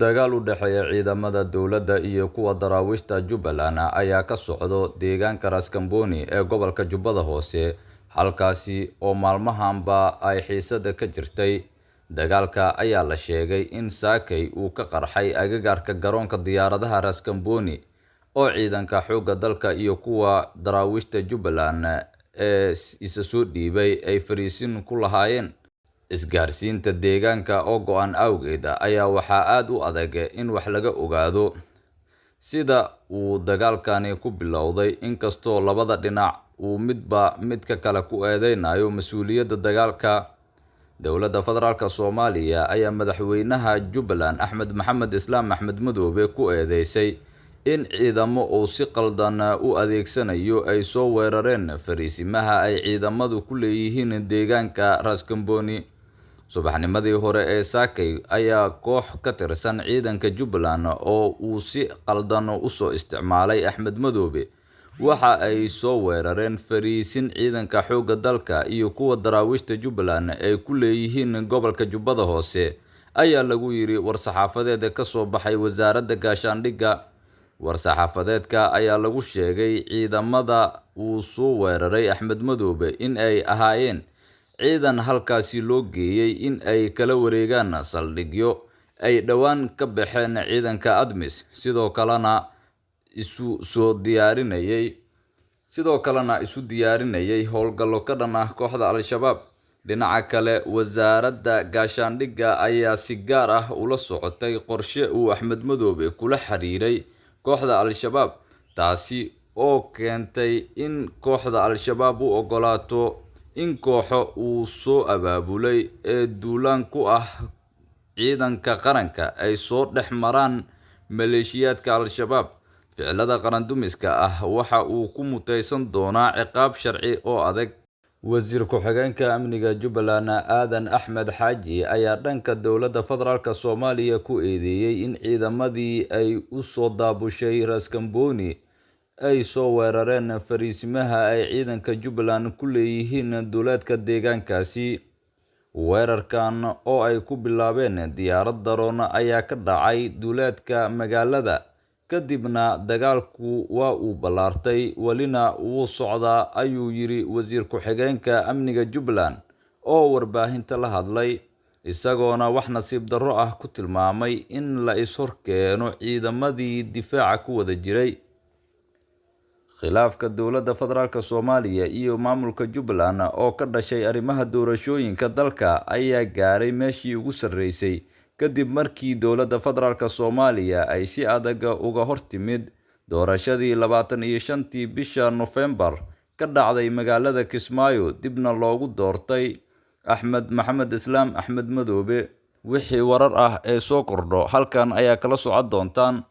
Dagaal u dhexeeya ciidamada dowladda iyo kuwa daraawiishta Jubbaland ayaa ka socdo deegaanka Raaskambooni ee gobolka Jubbada Hoose, halkaasi oo maalmahanba ay xiisada ka jirtay. Dagaalka ayaa la sheegay in Saakay uu ka qarxay agagaarka garoonka diyaaradaha Raaskambooni oo ciidanka xoogga dalka iyo kuwa daraawiishta Jubbaland ee isa soo dhiibay ay fariisin ku lahaayeen. Isgaarsiinta deegaanka oo go'an awgeed ayaa waxaa aad u adag in wax laga ogaado sida uu dagaalkani ku bilowday, inkastoo labada dhinac uu midba midka kale ku eedeynayo mas'uuliyadda dagaalka. Dowladda Federaalka Soomaaliya ayaa madaxweynaha Jubbaland Axmed Maxamed Islaam Axmed Madoobe ku eedeysay in ciidamo uu si qaldan u adeegsanayo ay soo weerareen fariisimaha ay ciidamadu ku leeyihiin deegaanka Raaskambooni. Subaxnimadii hore ee Saakay ayaa koox ka tirsan ciidanka Jubbaland oo uu si qaldan u soo isticmaalay Axmed Madoobe waxa ay soo weerareen fariisin ciidanka xoogga dalka iyo kuwa daraawiishta Jubbaland ay ku leeyihiin gobolka Jubbada Hoose, ayaa lagu yiri war-saxaafadeed ka soo baxay wasaaradda gaashaandhigga. War-saxaafadeedka ayaa lagu sheegay ciidamada uu soo weeraray Axmed Madoobe in ay ahaayeen ciidan halkaasi loo geeyay in ay kala wareegaan saldhigyo ay dhowaan ka baxeen ciidanka ADMIS, sidoo kalena isu diyaarinayay howlgallo ka dhan ah kooxda Al-Shabaab. Dhinaca kale, wasaaradda gaashaandhigga ayaa si gaar ah ula socotay qorshe uu Axmed Madoobe kula xiriiray kooxda Al-Shabaab, taasi oo keentay in kooxda Al-Shabaab u oggolaato in kooxo uu soo abaabulay ee duulaan ku ah ciidanka qaranka ay soo dhex maraan maleeshiyaadka Al-Shabaab. Ficilada qaran-dumiska ah waxa uu ku muteysan doonaa ciqaab sharci oo adag. Wasiir ku-xigeenka amniga Jubbaland Aadan Axmed Xaaji ayaa dhanka dowladda federaalk Soomaaliya ku eedeeyay in ciidamadii ay u soo daabushay Raaskambooni ay soo weerareen fariisimaha ay ciidanka Jubbaland ku leeyihiin duleedka deegaankaasi. Weerarkan oo ay ku bilaabeen diyaarad daroon ayaa ka dhacay duleedka magaalada, kadibna dagaalku waa uu ballaartay, welina wuu socdaa, ayuu yiri wasiir ku-xigeenka amniga Jubbaland oo warbaahinta la hadlay, isagoona wax nasiib darro ah ku tilmaamay in la is horkeeno ciidamadii difaaca ku wada jiray. Khilaafka dowladda federaalk Soomaaliya iyo maamulka Jubbaland oo ka dhashay arrimaha doorashooyinka dalka ayaa gaaray meeshii ugu sarreysay kadib markii dowladda federaalk Soomaaliya ay si adag uga hortimid doorashadii 25-tii bisha Nofeembar ka dhacday magaalada Kismaayo, dibna loogu doortay Axmed Maxamed Islaam Axmed Madoobe. Wixii warar ah ee soo kordho halkan ayaa kala socon doontaan.